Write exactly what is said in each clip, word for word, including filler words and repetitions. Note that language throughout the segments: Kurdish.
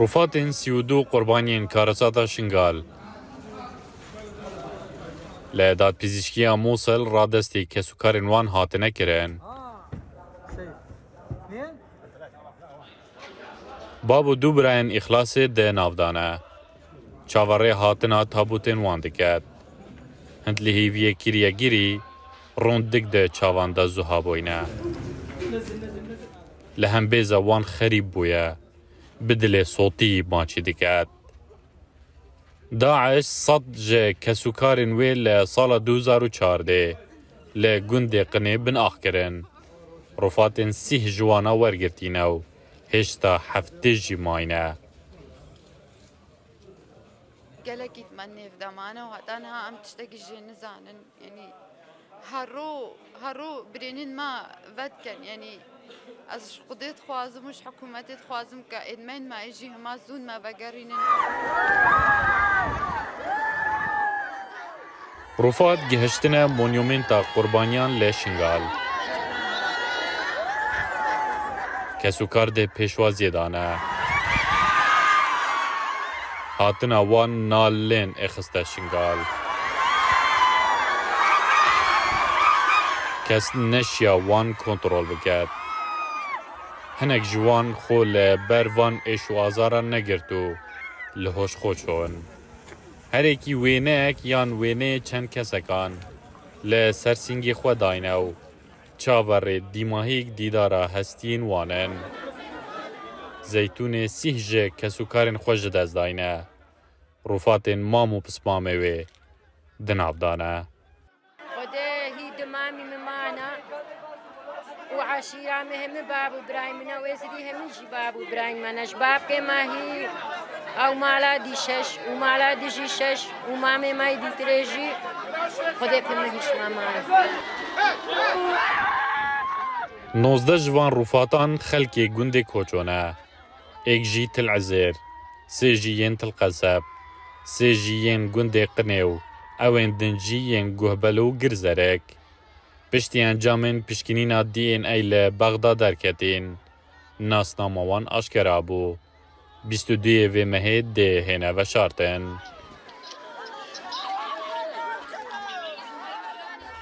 Rûfatên sî û du qurbaniyên karesata Şingal li dadpizîşkiya Mûsil radestî kesûkarên wan hatine kirin. Bab û du birayên Îxlasê di nav de ne. Çaverê hatina tabûtên wan diket. Hind li hêviyê kiriye girî, rûn dik di çavan de zuha bûyne. Li hembêza wan xerîb bûye. Bi dilê sotî maçî diket. DAIŞ sed ji kesûkarên wê li sala du hezar û çardeh li gundê Qinê binax kirin. Rûfatên sîh ji wana wergirtîne û hêşta heftê jî mayne. Gelekî me nêv de mane û heta niha em tiştekî jê nizanin. Yanî her ro, her ro birênên me vedikin. Yanî ez ji Xwedê dixwazim û ji hikûmetê dixwazim ke êdmeyên me ê jî hema zûn me vegerînin. Rûfat gihiştine Monumenta Qurbaniyan li Şingal. Kesûkar dê pêşwaziyê dane. Hatina wan nalên êxiste Şingal. Kes neşiya wan kontrol biket. Hinek ji wan xwe li ber van êş û azaran negirt û li hoş xwe çûn. Herekî wêneyek yan wêneyê çend kesekan li ser sîngê xwe dayne û çaverê dîmahîk dîdara hestiyên wan in. Zeytûnê sîh ji kesûkarên xwe ji dest dayne. Rûfatên mam û pismamê wê di nav de ne. Xwedê hî di mamî min mane û eşîra min hemî bab û birayê min e, wê zirî hemî jî bab û birayê min e. Ji babkê me hî ew mala dî şeş û mala dî jî şeş û mamê me yê dîtirê jî Xwedê pê min hîş me mane. Nozdeh ji van rûfatan xelkê gundê Koço ne. Êk jî Til Ezêr, sê jî yên Til Qeseb, sê jî yên gundê Qinê û ewên din jî yên Guhbel û Girzerek. Piştî encamên pişkinîna D N A li Bexda derketîn, nasnama wan aşkera bû. Bîst û duyê vê mehê dê hêne veşartin.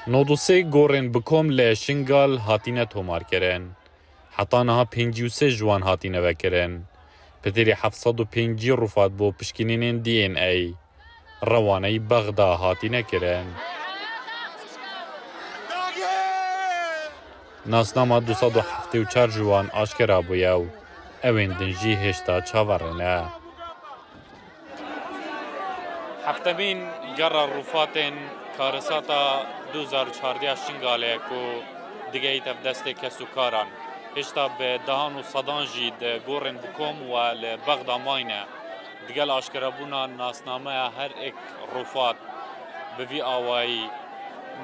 Nod û sê gorên bi kom li Şingal hatine tomarkirin. Heta niha pêncî û sê ji wan hatine vekirin. Pitêrî heft sed û pêncî rûfat bo pişkinînên D N A rewaneyî Bexda hatine kirin. Nasnama du sed û heftê û çar ji wan aşkera bûye û ewên din jî hêşta çaverê ne. Heftemîn gera rûfatên karesata du hezar û çardeh ya Şingalê ku digehîte bi destê kesûkaran. Hêşta bi dehan û sedan jî di gorên bi kom we li Bexda mayne. Digel aşkerabûna nasnameya her êk rûfat bi vî awayî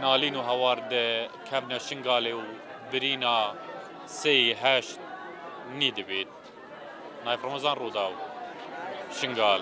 nalîn û hawar dikevne Şingalê û birîna sê û heşt nî dibît. Nayf Remezan, Rûdaw, Şingal.